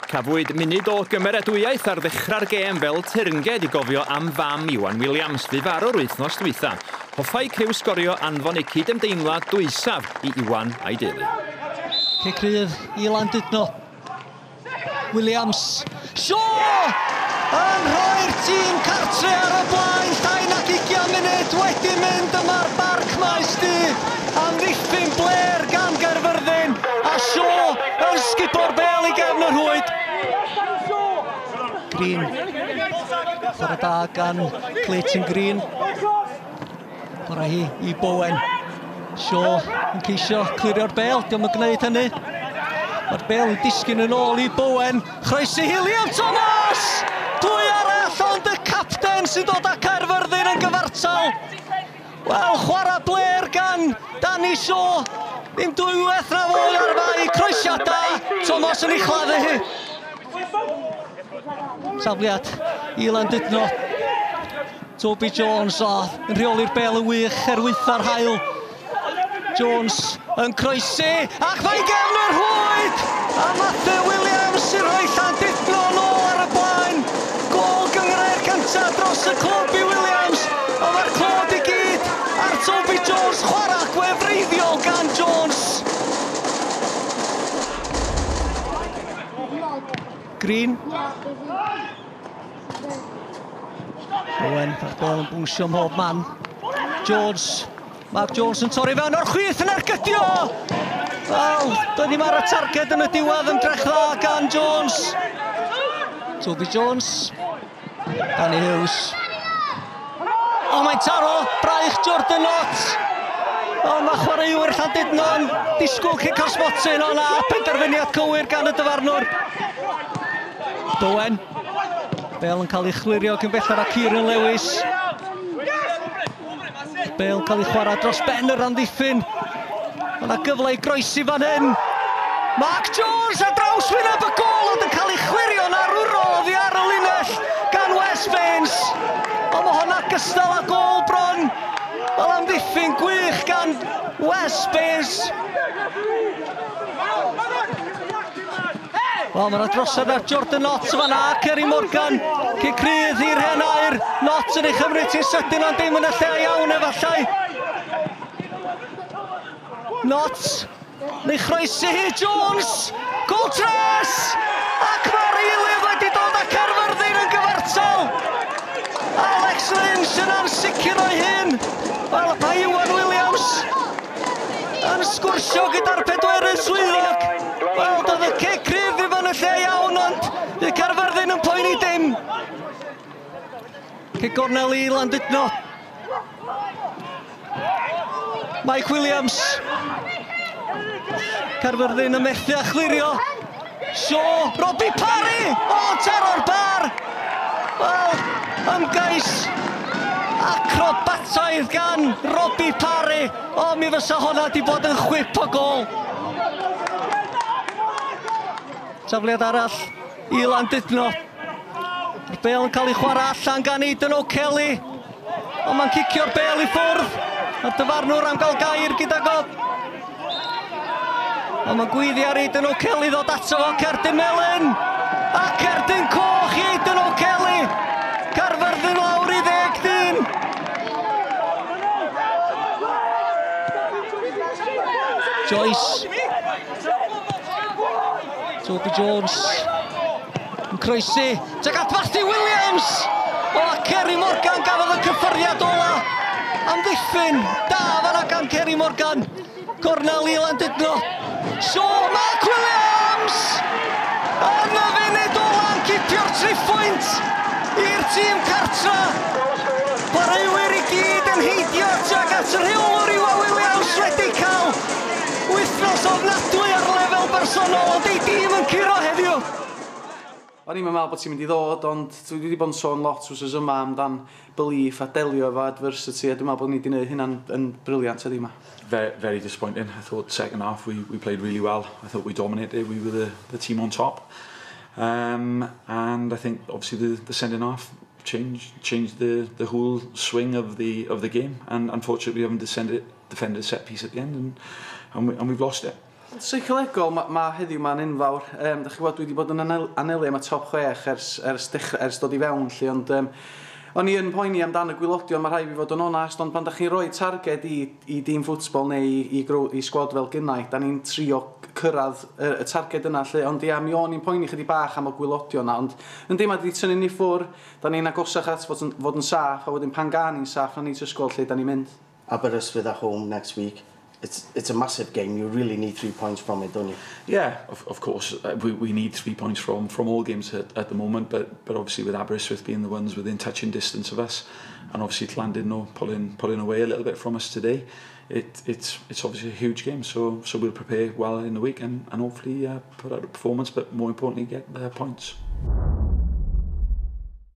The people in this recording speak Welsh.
Cafwyd munud o gymeradwyaeth ar ddechrau'r gêm fel teyrnged i gofio am fam Iwan Williams, fu farw'r wythnos dwytha. Hoffai criw Sgorio anfon eu cydymdeimlad dwysaf i Iwan a'i deulu. Cic rydd i Landudno. Williams. Shaw! Yn rhoi'r tîm cartre ar y blaen, llai nag 20 munud wedi mynd yma'r Barc Maes Du. Amddiffyn blêr gan Gaerfyrddin, a Shaw yn sgubo'r bêl i gefn y rhwyd. Green. Chwarae da gan Clayton Green. Chwarae hi i Bowen. Shaw yn ceisio clirio'r bêl, diolch yn gwneud hynny. Mae'r bêl yn disgyn yn ôl i Bowen. Chroesi hi Liam Thomas! Dwy arall, ond y capten sy'n dod â Caerfyrddin yn gyfartal. Wel, chwarae blêr gan Danny Shaw. Ddim dwywaith na fwy ar fai. Croesiad da. Thomas yn ei chladdu hi. Tafliad i Landudno. Toby Jones o, yn rheoli'r bêl yn wych er waetha'r haul. Jones yn croesi ac mae'n gefn yr rhwyd! A Matthew Williams sy'n rhoi Llandudno nôl ar y blaen. Gôl gynghrair cyntaf dros y clwb i Williams. Ond mae'r clod i gyd ar Toby Jones. Chwarae gwefreiddiol gan Jones. Green. Owen, mae'r bêl yn bwnsio mhob man. Jones. Mark Jones yn torri fewn o'r chwith yn ergydio! Wel, doedd ddim ar y targed yn y diwedd, ymdrech dda gan Jones. Toby Jones. Danny Hughes. O, mae'n taro! Braich Jordan Knott! O, mae chwaraewyr Llandudno'n disgwyl cic o'r smotyn. O na, penderfyniad cywir gan y dyfarnwr. Bowen. Bêl yn cael ei chlirio cyn belled â Kieran Lewis. Bale cael ei chwarae dros ben yr amddiffyn. Mae yna gyfle i groesi fan hyn. Mark Jones ar draws wyneb y gôl ond yn cael ei chwirio'n arwrol oddi ar y linell gan Wes Baines. Ond mae honna gystal â gôl bron. Wel, amddiffyn gwych gan Wes Baines. Wel, mae yna drosedd ar Jordan Knott fan'na, Kerry Morgan, cic rhydd i'r hen aur. Knott yn ei chymryd hi'n sydyn ond dim yn y lle iawn efallai. Knott, neu chroesi hi, Jones! Gôl tres! Ac mae'r eilydd wedi dod â Caerfyrddin yn gyfartal! Alex Lynch yn ansicr o'i hun. Wel, mae Iwan Williams yn sgwrsio gyda'r pedwerydd swyddog. Wel, doedd y cic cryf ddim yn y lle iawn, ond bydd Caerfyrddin yn poeni dim. Cic gornel i Landudno. Mike Williams. Caerfyrddin yn methu a chlirio. Shaw, Robbie Parry! O, taro'r bar! Wel, ymgais acrobataidd gan Robbie Parry. O, mi fysa honna di bod yn chwip o gôl. Tafliad arall i Landudno. Mae'r bêl yn cael ei chwarae allan gan Aidan O'Kelly. Ond mae'n cicio'r bêl i ffwrdd. Mae'r dyfarnwr am gael gair gydag o. Ond mae'n gweiddi ar Aidan O'Kelly ddod ato fo. Cerdyn melyn! A cerdyn coch i Aidan O'Kelly! Caerfyrddin lawr i 10 dyn! Joyce. Toby Jones yn croesi. Tuag at Matthew Williams! O, a Kerry Morgan gafodd y cyffyrddiad ola. Amddiffyn da fan'na gan Kerry Morgan. Cornel i Landudno. Shaw, Mark Williams! Yn y funud ola'n cipio'r triphwynt i'r tîm cartra. Chwaraewyr i gyd yn heidio tuag at y rheolwr Iwan Williams wedi cael wythnos ofnadwy ar lefel bersonol, ond ei dîm yn curo heddiw. O'n i'm yn meddwl bod ti'n mynd i ddod, ond dwi wedi bod yn sôn lot wsos yma amdan belief a delio efo adversity, a dwi'n meddwl bod ni wedi gwneud hynna'n yn brilliant heddiw yma. Very, very disappointing. I thought second half we played really well. I thought we dominated. We were the team on top. And I think obviously the sending off changed the whole swing of the game, and unfortunately we haven't defended a set piece at the end, and we've lost it. Seicolegol, mae ma heddiw ma'n enfawr. Da chi gwybod, dwi wedi bod yn anelu am y top 6 ers dod i fewn, lle, ond o'n i yn poeni amdan y gwaelodion, mae rhaid fi fod yn onast, ond pan da chi'n rhoi targed i dîm ffwtbol neu i sgwad fel gynnau, da ni'n trio cyrraedd y targed yna, lle, ond ia, mi o'n i'n poeni chydig bach am y gwaelodion yna, ond yndi, mae wedi tynnu ni ffwr, da ni'n agosach at fod yn saff, a wedyn pan gan ni'n saff, na ni'n ysgol lle da ni'n mynd. Aberystwyth at home next week. It's a massive game. You really need 3 points from it, don't you? Yeah, of course. We need 3 points from all games at the moment, but obviously with Aberystwyth being the ones within touching distance of us, and obviously Llandudno pulling away a little bit from us today, it's obviously a huge game. So we'll prepare well in the week and hopefully put out a performance, but more importantly, get the points.